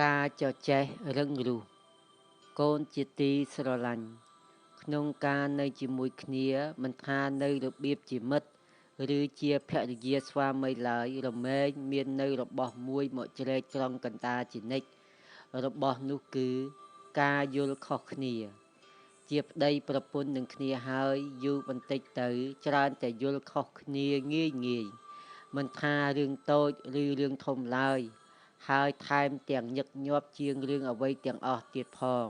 ការចចេសរឹងរូសកូនជាទីស្រឡាញ់ក្នុងការនៅជាមួយគ្នាមិនថានៅរបៀបជាមិត្តឬជាភរិយាស្វាមីឡើយរមែងមាននៅរបស់មួយមកជ្រែកត្រង់កណ្ដាលជានិច្ចរបស់នោះគឺការយល់ខុសគ្នាជាប្តីប្រពន្ធនឹងគ្នាហើយយូរបន្តិចទៅច្រើនតែយល់ខុសគ្នាងាយងាយមិនថារឿងតូចឬរឿងធំឡើយហើយថែមទាំងញឹកញាប់ជាងរឿងអ្វីទាំងអស់ទៀតផង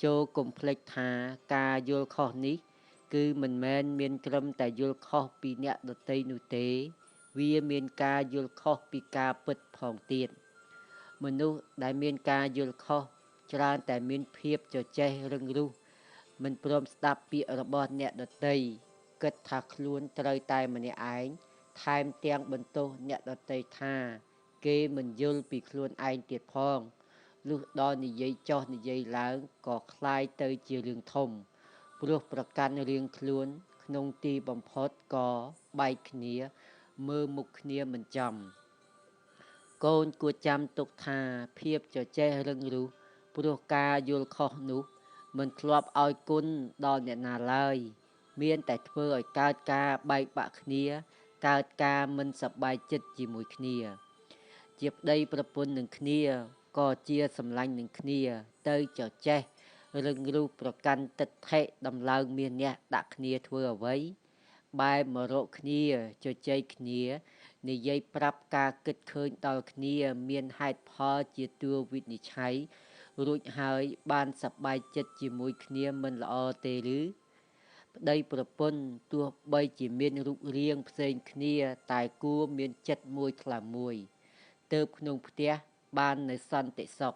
ចូលកុំភ្លេចថាការយល់ខុសនេះគឺមិនមែនមានត្រឹមតែយល់ខុសពីអ្នកដទៃនោះទេវាមានការយល់ខុសពីការពិតផងទៀតមនុស្សដែលមានការយល់ខុសច្រើនតែមានភាពចចេសរឹងរូសមិនព្រមស្ដាប់ពាក្យរបស់អ្នកដទៃគិតថាខ្លួនត្រូវតែម្នាក់ឯងថែមទាំងបន្ទោសអ្នកដទៃថាគេមិនយល់ពីខ្លួនឯងទៀតផងលុះដល់និយាយចុះនិយាយឡើងក៏คล้ายទៅជារឿងធំព្រោះប្រកាន់រឿងខ្លួនក្នុងទីបំផុតក៏បែកគ្នាមើលមុខគ្នាមិនចំកូនគួរចាំទុកថាភាពចចេសរឹងរូសព្រោះការយល់ខុសនោះមិនធ្លាប់ឲ្យគុណដល់អ្នកណាឡើយមានតែធ្វើឲ្យកើតការបែកបាក់គ្នាកើតការមិនសប្បាយចិត្តជាមួយគ្នាជាប្តីប្រពន្ធនឹងគ្នាក៏ជាសម្លាញ់នឹងគ្នាទៅចចេសរឹងរូសប្រកាន់ទិដ្ឋិដំឡើងមានអ្នកដាក់គ្នាធ្វើអ្វីបែរមករកគ្នាជជែកគ្នានិយាយប្រាប់ការគិតឃើញដល់គ្នាមានហេតុផលជាតួវិនិច្ឆ័យរួចហើយបានសប្បាយចិត្តជាមួយគ្នាមិនល្អទេឬប្តីប្រពន្ធទោះបីជាមានរូបរាងផ្សេងគ្នាតែគួរមានចិត្តមួយថ្លើមមួយទើបក្នុងផ្ទះបាននៅសន្តិសុខ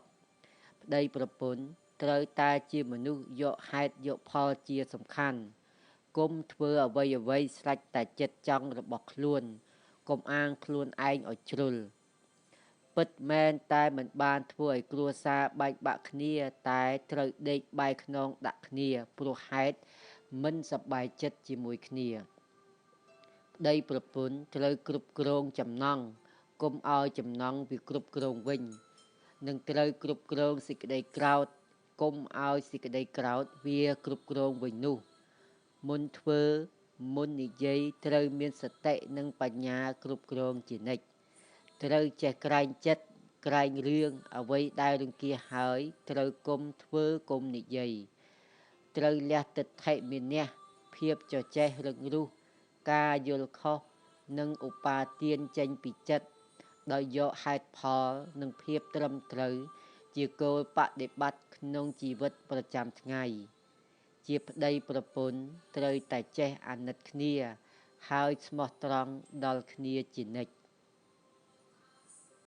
ប្តីប្រពន្ធត្រូវតែជាមនុស្សយកហេតុយកផលជាសំខាន់កុំធ្វើអ្វីអ្វីស្រេចតែចិត្តចង់របស់ខ្លួនកុំអាងខ្លួនឯងឲ្យជ្រុលពិតមែនតែមិនបានធ្វើឲ្យគ្រួសារបែកបាក់គ្នាតែត្រូវដេកបែកខ្នងដាក់គ្នាព្រោះហេតុមិនសប្បាយចិត្តជាមួយគ្នាប្តីប្រពន្ធត្រូវគ្រប់គ្រងចំណង់កុំឲ្យចំណង់វាគ្រប់គ្រងវិញនឹងត្រូវគ្រប់គ្រងសេចក្តីក្រោធកុំឲ្យសេចក្តីក្រោធវាគ្រប់គ្រងវិញនោះមុនធ្វើមុននិយាយត្រូវមានសតិនិងបញ្ញាគ្រប់គ្រងជានិច្ចត្រូវចេះក្រែងចិត្តក្រែងរឿងអ្វីដែលរង្គៀសហើយត្រូវគុំធ្វើគុំនិយាយត្រូវលះទិដ្ឋិមានះភាពចចេសរឹងរូសការយល់ខុសនិងឧបាទានចេញពីចិត្តដោយយកហេតុផលនិងភាពត្រឹមត្រូវជាគោលបដិបត្តិក្នុងជីវិតប្រចាំថ្ងៃជាប្តីប្រពន្ធត្រូវតែចេះអាណិតគ្នាហើយស្មោះត្រង់ដល់គ្នាជានិច្ច។